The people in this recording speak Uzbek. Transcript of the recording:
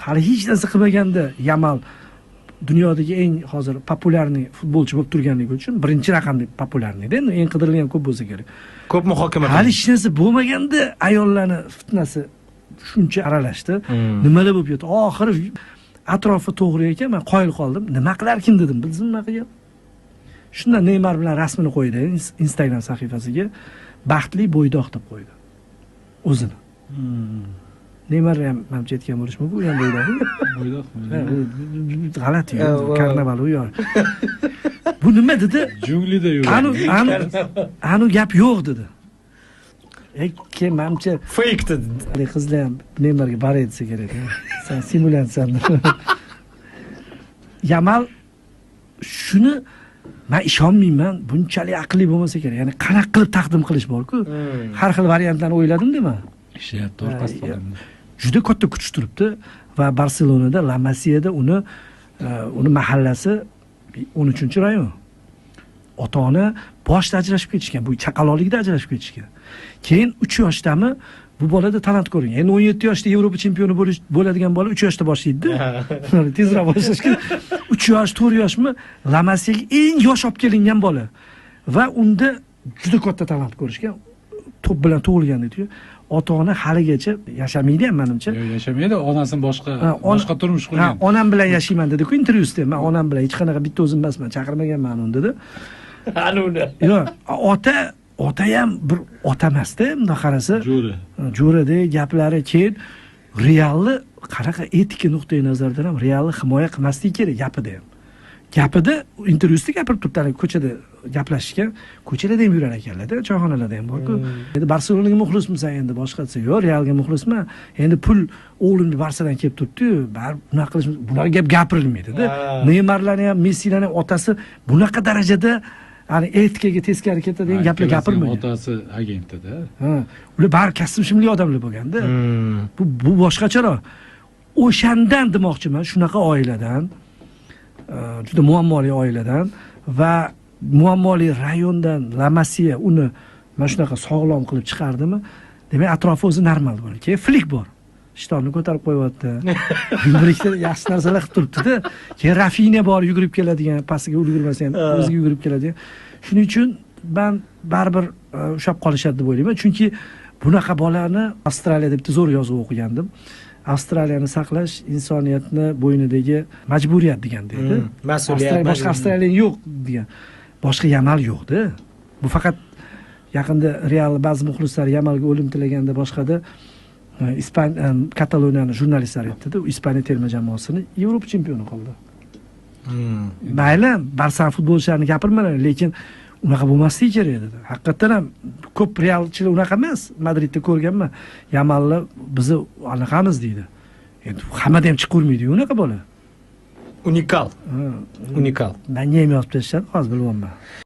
Hali hech narsa qilmaganda Yamal dunyodagi eng hozir популярный futbolchi bo'lib turganligi uchun birinchi raqamli популярный da, endi eng qidirilgan ko'p bo'lsa kerak. Ko'p muhokama. Hali hech narsa bo'lmaganda ayollarni fitnasi shuncha aralashdi. Nimalar bo'lib ketdi oxiri, atrofi to'g'ri ekan, man qoyil qoldim. Nima qilarkin dedim, biz nima qilgan. Shunda Neymar bilan rasmini qo'ydi Instagram sahifasiga, "Baxtli bo'ydoq" deb qo'ydi o'zini. Neymar ham manimcha aytgan bo'lishi mumkin, u ham bo'ydoq. Bo'ydoq. G'alati karnaval u yoq. Bu nima dedi? Junglida yuradi. Anu gap yo'q dedi. Keyin manimcha Fake dedi. Haligi qizlar ham Neymarga bor desa kerak, "San simulyantsan" deb. Yamal shuni man ishonmayman, bunchalik aqlli bo'lmasa kerak. Ya'ni qanaqa qilib taqdim qilish borku, har xil variantlarni o'yladim man. Ishlayapti orqasida odamlar. Juda katta kuch turibdi va Barselonada, La Masiyada uni mahallasi 13-rayon. Ota ona boshida ajrashib ketishgan, bu chaqaloqligida ajrashib ketishgan. Keyin 3 yoshdami, bu bolada talant ko'ringan. Endi 17 yoshda Yevropa chempioni bo'lish bo'ladigan bola 3 yoshda boshlaydida, tezroq boshlash kerak. 3 yosh, 4 yoshmi, La Masiyaga eng yosh olib kelingan bola va unda juda katta talant ko'rishgan, to'p bilan tug'ilgan deydiyu. Ota ona haligacha yashamaydi ham manimcha. Yo'q, yashamaydi, onasini boshqa Ha, boshqa turmush Ha, qurgan. "Onam bilan yashayman" dediku intervyusida. "Man onam bilan hech qanaqa, bitta o'zim emasman, chaqirmaganman uni" dedi. Ana uni. Yo'q, ota ham bir ota emasda bundoq qarasa. Jo'ra. Jo'rada gaplari. Keyin Realni qanaqa, etika nuqtai nazaridan ham Realni himoya qilmasligi kerak gapida ham. Gapida, intervyusida gapirib turibdi, haligi ko'chada gaplashishgan, ko'chalarda ham yurar ekanlarda, choyxonalarda ham borku. Endi "Barselonaga muxlismisan endi boshqa?" desa, "Yo'q, Realga muxlisman. Endi pul o'g'limga Barsadan kelib turibdiyu, baribir bunaqa qilish", bunaqa gap gapirilmaydida. Neymarlarni ham, Messilarni ham otasi bunaqa darajada hani etikaga teskari ketadigan gaplar Ikkalasining gapirmagan. Otasi agentida. Ha, ular bari kostyum shimli odamlar bo'lganda. Bu boshqacharoq. O'shandan demoqchiman, shunaqa oiladan, juda muammoli oiladan va muammoli rayondan La Masiya uni mana shunaqa sog'lom qilib chiqardimi, demak, atrofi o'zi normal bo'ladi. Keyin Flik bor, ishtonni ko'tarib qo'yyapti, bir ikkita yaxshi narsalar qilib turibdida. Keyin Rafinya bor, yugurib keladigan, pastiga ulgurmasa ham o'ziga yugurib keladigan. Shuning uchun man baribir ushlab qolishadi deb o'ylayman, chunki bunaqa bolani, Avstraliyada bitta zo'r yozuv o'qigandim, "Avstraliyani saqlash insoniyatni bo'ynidagi majburiyat" degan deydi. Mas'uliyat. Boshqa Avstraliya yo'q degan, boshqa Yamal yo'qda. Bu faqat yaqinda Real ba'zi muxlislari Yamalga o'lim tilaganda, boshqada ispan Kataloniyani jurnalistlari aytdida, u Ispaniya terma jamoasini Yevropa chempioni qildi. Mayli, Barsani futbolchilarini gapirmanglar, lekin unaqa bo'lmasligi kerak dedi. Haqiqatdan ham ko'p realchilar unaqa emas, Madridda ko'rganman, "Yamalni bizni anaqamiz" deydi. Endi hammada ham chiqavermaydiyu unaqa bola. Unikal. Ha, Unikal. Manga ham yozib tashlashadi hozir, bilyapman.